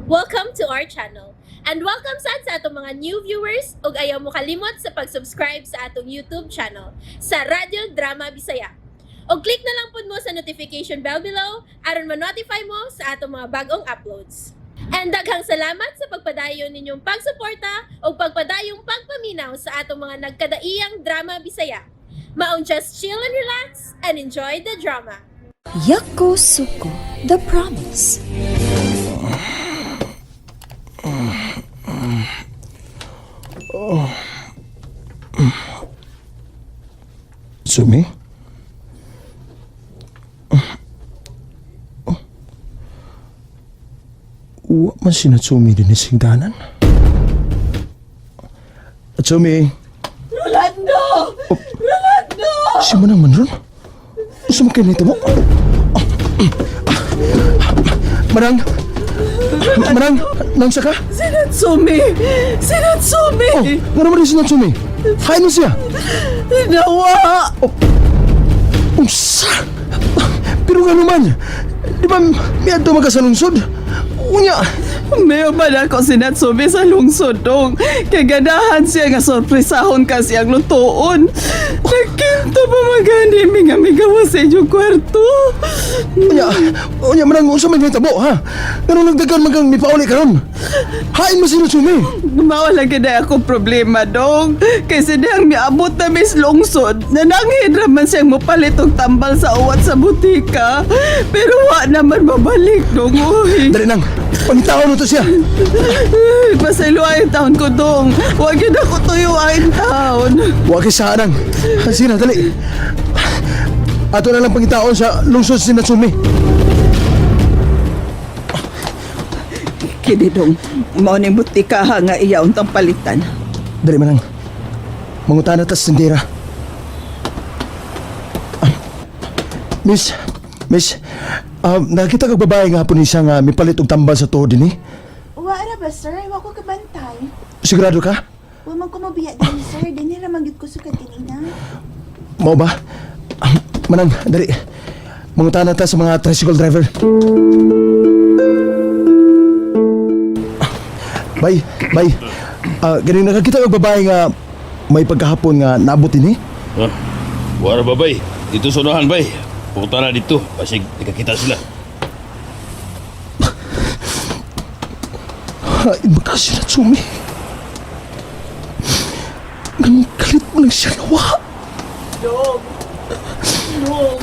Welcome to our channel. And welcome sad sa atong mga new viewers ug ayaw mo kalimot sa pag-subscribe sa atong YouTube channel sa Radyo Drama Bisaya. Og click na lang pud mo sa notification bell below aron ma-notify mo sa atong mga bagong uploads. And daghang salamat sa pagpadayon ninyong pagsuporta ug pagpadayong pagpaminaw sa atong mga nagkadaiyang drama Bisaya. Maong just chill and relax and enjoy the drama. Yakosuku, The Promise. Sumi? Wa man si Natsumi din sa higdanan. Natsumi! Rolando! Rolando! Si Manang man ron? Gusto mo kayo nito mo? Manang! Manang! Nansa ka? Si Natsumi! Si Natsumi! Oh, nga naman rin si Natsumi? Hain mo siya! Nawa! Unsa? Pero nga naman, di ba miadto man ka sa lungsod? Unya, Mayo ba na ako si Natsumi sa lungsod dong? Kay ganahan siya nga sorpresahon ka siyang lutuon. Nagkinto pa magani mi nga migawa sa inyong kwarto. unya, unya manang unsa man nahitabo ha? Nganong nagdagan man kang mipauli karon? Hain mo si Natsumi. Mawala gid ako problema dong. Kay diyang miabot na mis lungsod, nananghid raman siyang mopalit og tambal sa uwat sa butika. Pero wa naman mabalik dong. Uy. Dali nang, pangitaon na to siya. Pasaylo ay taon ko dong. Wa gyud ako tuyo ay taon. Wa kay sa nang. Sige na, dali. Ato na lang pangitaon sa lungsod si Natsumi. Kini dong, mao ning butika ha nga iya untang palitan. Dali manang. Mangutana tas tindera. Ah, Miss, miss, nakita kag babae nga hapon isa nga mipalit og tambal sa tuhod dinhi. Wa ra ba, sir? Wa ko kabantay. Sigurado ka? Wa man ko mabiya din, sir. Dinhi ra man gyud ko sukad kanina. Mao ba? Ah, Manang, dali. Mangutana ta sa mga tricycle driver. Ah, Bay, bay. Ganing nakakita kag babae nga may pagkahapon nga naabot dinhi. Ha? Wara ba bay? Dito sa unahan bay. Pupunta na dito. Basig nakakita sila. Hain ba ka si Natsumi? Ganun kalit mo lang siya nawa. Dong. Dong.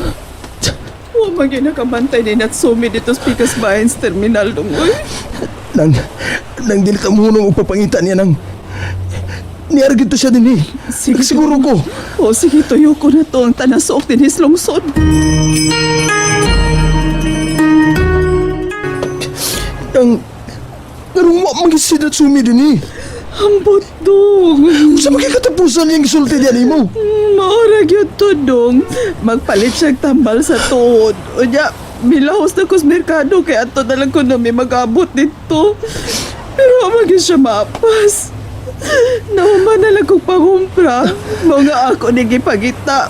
Wa man gyud nakabantay ni Natsumi dito sa Picas Bains Terminal dong. Uy. Nang, nang dili ka munong upapangita niya nang niyar gito siya din eh. Sige. Siguro ko. O sige, tuyo ko na to ang tanasok din his lungsod. Nang, ganun wa man si Natsumi din eh. Ambot dong. Sa magkikatapusan niyang gisulti diyan nimo. Maura gyud to dong. Magpalit siya tambal sa tuod. Unya, milahos na ko sa merkado kay ato na lang ko na may mag-abot dito. Pero wa man gyud siya maapas. Nahuman na lang kong pangumpra. Mga ako ni gipagita.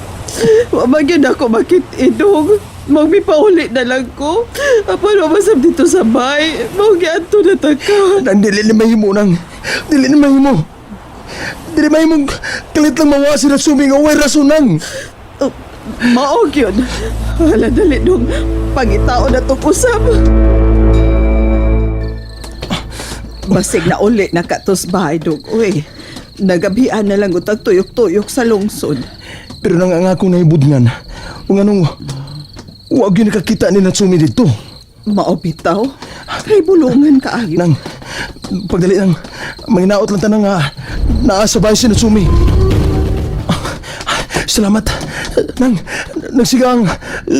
Wa man gyud ako makit-idong. Magmipauli na lang ko. Apan wa man sab dito sa bay. Mao giadto na ta ka. Nang dili ni mahimo nang dili ni mahimo. Dili mahimo kalit lang mawa si Natsumi nga way rason nang. Oh, Maog yun. Hala, dali dong. Pangitao na itong usab. Basig na uli na katos bahay dong. Uy, nagabian na lang utag tuyok-tuyok sa lungsod. Pero nang ang akong nahibudngan, kung anong wag yun nakakita ni Natsumi dito. Mao bitaw. Kay bulungan kaayo. Nang, pagdali nang, manginaot lang tanang naa sa bahay si Natsumi. Salamat. Nang, nagsigang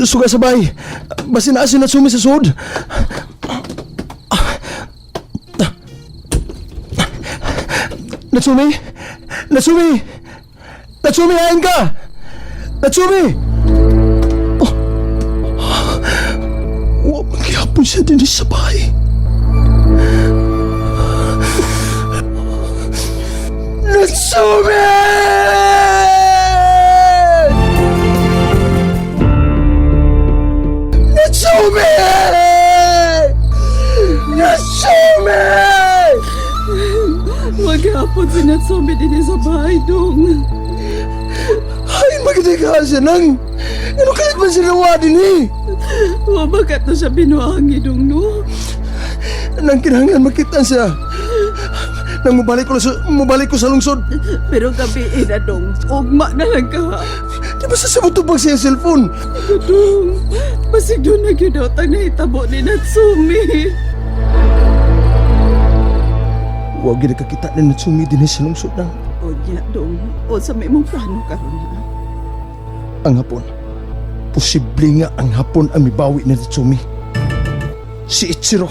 suga sa bahay. Basta naa si Natsumi sa sud. Natsumi? Natsumi? Natsumi, hain ka! Natsumi! Oh. Wa man gihapon siya dinhi sa bahay. Natsumi! Natsumi! Natsumi! Napod si Natsumi din sa bahay, dong. Ay, maganda siya nang. Ano kalit man siya nawa din eh? Wa bakat na siya binuangi, dong, no? Nang kinahanglan makita siya. Nang mubalik ko sa lungsod. Pero gabi na, dong. Ugma na lang ka. Di ba sa sabutubag siya ang cellphone? Dong, basig doon na gyud ang nahitabo ni Natsumi. Huwag gid nakakita ni Natsumi din sa lungsod nang. Unya, dong. O sa may mong plano karon ha? Ang hapon. Posible nga ang hapon ang mibawi ni Natsumi. Si Ichiro.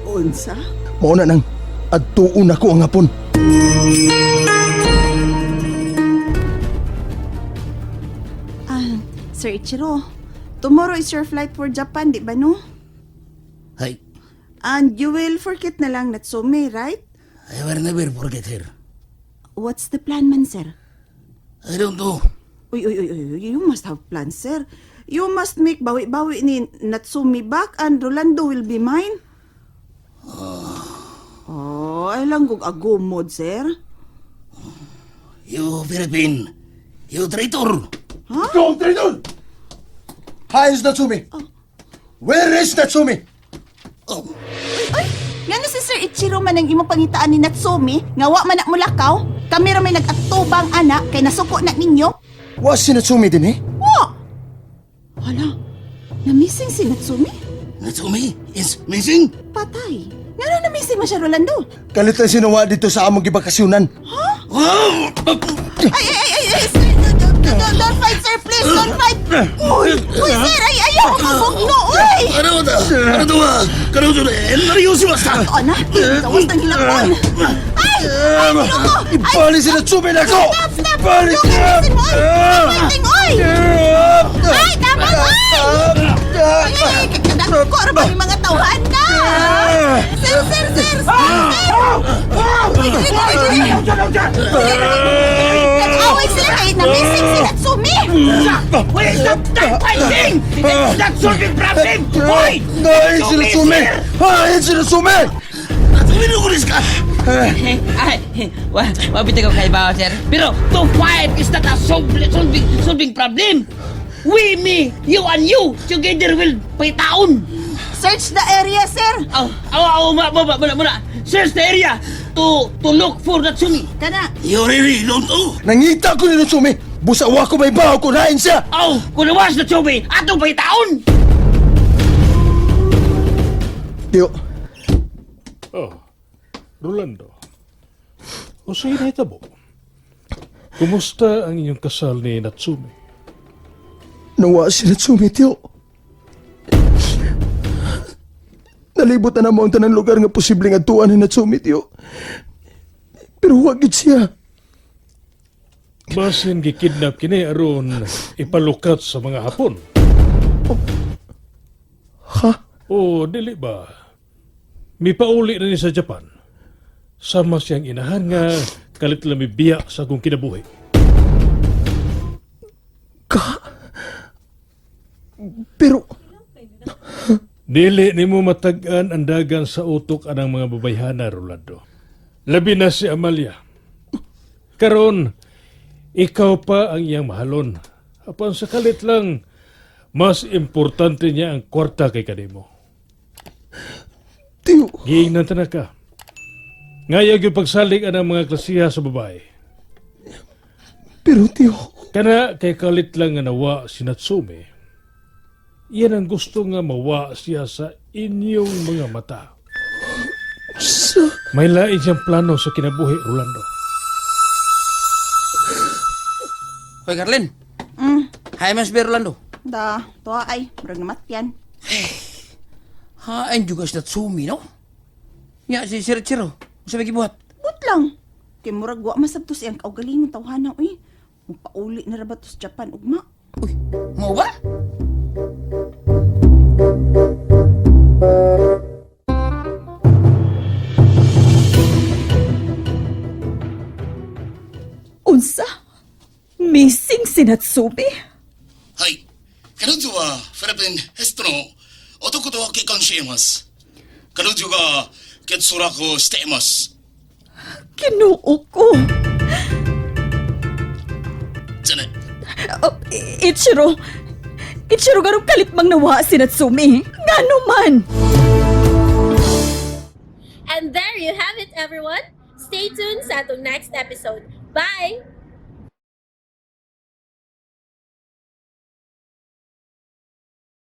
Unsa? Mao na nang adtuon ako ang hapon. Ah, Sir Ichiro, tomorrow is your flight for Japan, di ba no? Ay, And you will forget na lang Natsume, right? I will never forget her. What's the plan man, sir? I don't know. Uy, uy, uy, uy, uy, you must have plans, sir. You must make bawi-bawi ni Natsumi back and Rolando will be mine. Oh, ay lang kog agumod, sir. You Philippine. You traitor. Go, traitor! Hi, is Natsumi. Where is Natsumi? Oh, Uy, uy, ngano si Sir Ichiro man ang imong pangitaan ni Natsumi, nga wa man na mulakaw? Kami ra may nag-atubang ana kay nasuko na ninyo. Wa si Natsumi din eh? Wa! Hala, na-missing si Natsumi? Natsumi is missing. Patay. Ngano na-missing man siya, Rolando? Kalit lang sinawa dito sa among gibakasyonan. Oh! Ay, ay, ay, ay, ay, sir, don't fight, sir, please, don't fight. Uy, uy, sir, ay, ayaw ko mabugno, uy! あなた、あなたは彼女で何をしました O na, gawas ng hilakon. Ay, ay, ginoo! Ay, Ibali si Natsumi na ko! stop, stop! Ibali Look, siya! alisin mo, oy! Fighting, oy! Ay, tama, oy! Ay, ay, ay, kakadagko, ano ba yung mga tawhan na? Sir, sir, sir, sir, sir! Uy, dali, dali, dali. Nag-away sila kay na-missing si Natsumi! Stop fighting! It's not solving problem! Hoy! Ay, si Natsumi! Ay, si Natsumi! Natsumi no ですか Ay, wa, wabit ko kay ba, sir. Pero to fight is not a solving problem. We, me, you and you together will paytaon. Search the area, sir! Aw, aw, aw, ma, ma, ma, muna, muna. Search the area to look for Natsumi. Kana, You really don't know? Nangita ko ni Natsumi! Busa wa ko may baho ko nain siya! Aw, kung nawas Natsumi, atong paytaon. Tiyo, Oh, Rolando. Usay na itabo. Kumusta ang inyong kasal ni Natsumi? nawa si Natsumi, tiyo. Nalibot na namo ang tanang lugar nga posibleng atuan ni Natsumi, tiyo. Pero huwag gid siya. Basin gikidnap kini aron ipalukat sa mga Hapon. Ha? O dili ba? Mipauli na ni sa Japan. Sama siyang inahan nga kalit lang mibiya sa akong kinabuhi. Ka? Pero, Dili nimo matag-an ang dagan sa utok anang mga babayhana, Rolando. Labi na si Amalia. Karon, ikaw pa ang iyang mahalon. Apan sa kalit lang, mas importante niya ang kwarta kay kanimo. tiyo, Giingnan ta na ka. Ngayag yung pagsalig anang mga klasiha sa babae. pero tiyo, Kana kay kalit lang nga nawa si Natsume. Iyan ang gusto nga mawa siya sa inyong mga mata. sa... May lain siyang plano sa kinabuhi, Rolando. Hoy, Carlin. Hi, Mas Rolando. Da, tuwa ay, murag namatyan. Hain juga si Natsumi, no? Nya, si Sir Chiro. Unsa may gibuhat? But lang. Kay murag wa masabto siyang kaugalingon tawhana, uy. Mupauli na ra ba to sa Japan ugma? Uy, mo ba? Unsa? Missing si Natsumi? はい。彼女はフィリピンヘストの男と結婚しています。彼女が結落しています。Kinuo ko. じゃあね。 Oh, Ichiro! Ichiro, ganong kalit mang nawa si Natsumi. Ngano man? And there you have it, everyone. Stay tuned sa atong next episode. Bye!